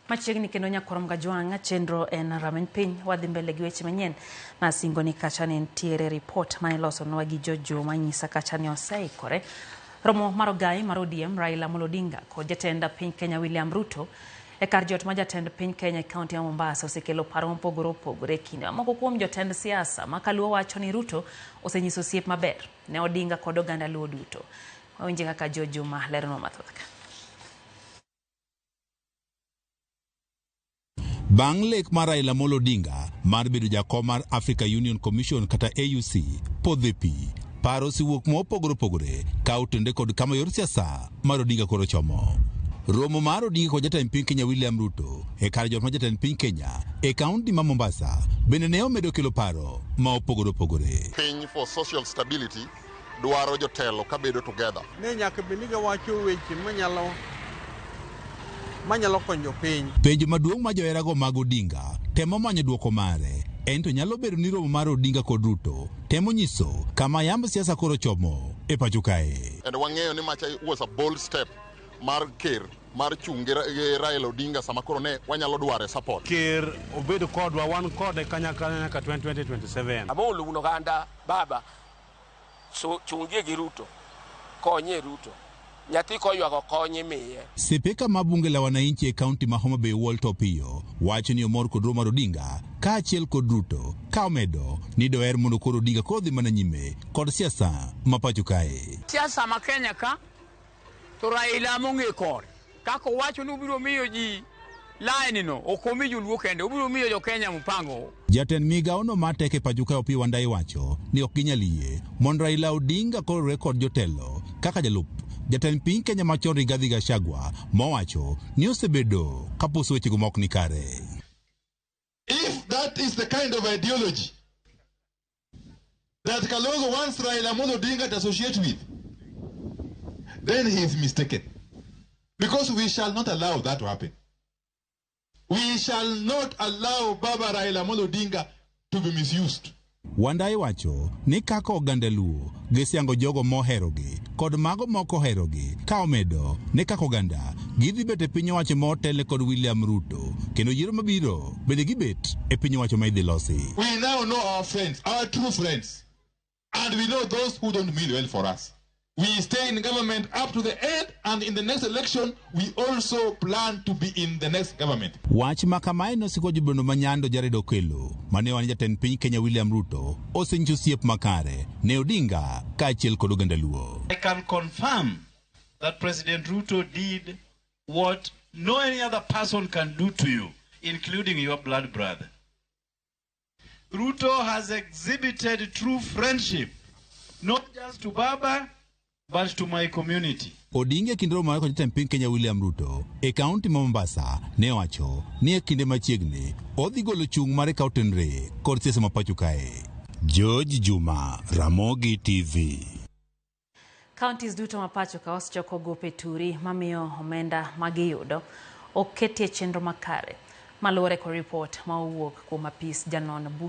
Machiegni kendo nyakwar Mgajwang' chenro en rameny piny wadhi mbele gi weche manyien nasingo ni kacha ni nitiere report ma ilosonwa gi Jojo manyisa kacha ni oseikore romo mar ogai mar ODM Raila Amolo Odinga kod jatend piny Kenya William Ruto e kar jot ma jatend piny Kenya e kaunti ma Mombasa osekelo paro mopogore opogore e kinde moko kuom jotend siasa ma kaluo wacho ni Ruto osenyiso osiep maber ne Odinga kod oganda Luo duto. Wawinje kaka Joe Juma leronwa mathoth ka. Bang' lek mar Raila Amolo Odinga mar bedo jakom mar Africa Union Commission kata AUC podho e pi, paro osewuok mopogore opogore ka otenore kod kama yor siasa mar Odinga koro chomo. Romo mar Odinga kod jatend piny Kenya William Ruto e kar jot mar jatend piny Kenya e kaunti ma Mombasa bende ne omedo kelo paro ma opogore opogore. Piny for social stability dwaro jotelo kabedo together. Ne nyaka bed ni giwacho weche manyalo konyo piny. Penjo maduong' ma joherago mag Odinga temo manyo duoko mare en to nyalo bedo ni romo mar Odinga kod Ruto temo nyiso kama yamb siasa koro chomo e pacho kae. And wang'eyo ni macha was a bold step mar ker mar chung' gi Raila Odinga sama koro ne wanyalo dware support. Ker obed kodwa, wan kode kanyakla nyaka 2027. Amolo wuon oganda baba so chungie gi Ruto, konye Ruto. Nyathi koywago kony imiye. Sipika ma bunge la wananchi e kaunti ma Homa Bay Walter Opiyo wacho ni omor kod romo mar Odinga kaachiel kod Ruto ka omedo ni doher mondo koro Odinga koro dhi mana nyime kod siasa ma pacho kae. Siasa ma Kenya ka to Raila mong'e kore kaka owacho ni obiro miyo ji line no ok omi joluo kende obiro miyo jo Kenya mpango. Jatend migawono mar teko e pacho kae Opiyo Wandayi wacho ni ok ginyal yie mondo Raila Odinga koro riwre kod jotelo kaka jalup jatend piny Kenya machon Rigathi Gachagua mowacho ni osebedo kapuso wechego ma ok ni kare. If that is the kind of ideology that Kalonzo wants Raila Amolo Odinga to associate with, then he is mistaken. Because we shall not allow that to happen. We shall not allow Baba Raila Amolo Odinga to be misused. Wandayi wacho ni kaka oganda Luo gisiango jogo moherogi kod mago mok oherogi ka omedo ni kaka oganda gidhi bet e piny owacho ma otelne kod William Ruto kendo yiero mabiro bende gibet e piny owacho ma idhi losi. We now know our friends, our true friends, and we know those who don't mean well for us. We stay in government up to the end, and in the next election, we also plan to be in the next government. Wach ma kamae nosiko jobondo ma Nyando Jared Okello mane wan jatend piny Kenya William Ruto osenyiso osiep makare ne Odinga kaachiel kod oganda Luo. I can confirm that President Ruto did what no any other person can do to you, including your blood brother. Ruto has exhibited true friendship, not just to Baba, but to my community. Odinga e kinde romo mare kod jatend piny Kenya William Ruto e kaunti ma Mombasa ne owacho ni e kinde machiegni odhi golo chung' mare ka otenre kod siasa ma pacho kae. George Juma, Ramogi TV. Counties duto ma pacho ka osechoko gope turi mamiyo omenda magiyudo ok ketie chenro makare. Maluwore kod ripot ma owuok kuom apis janon buge.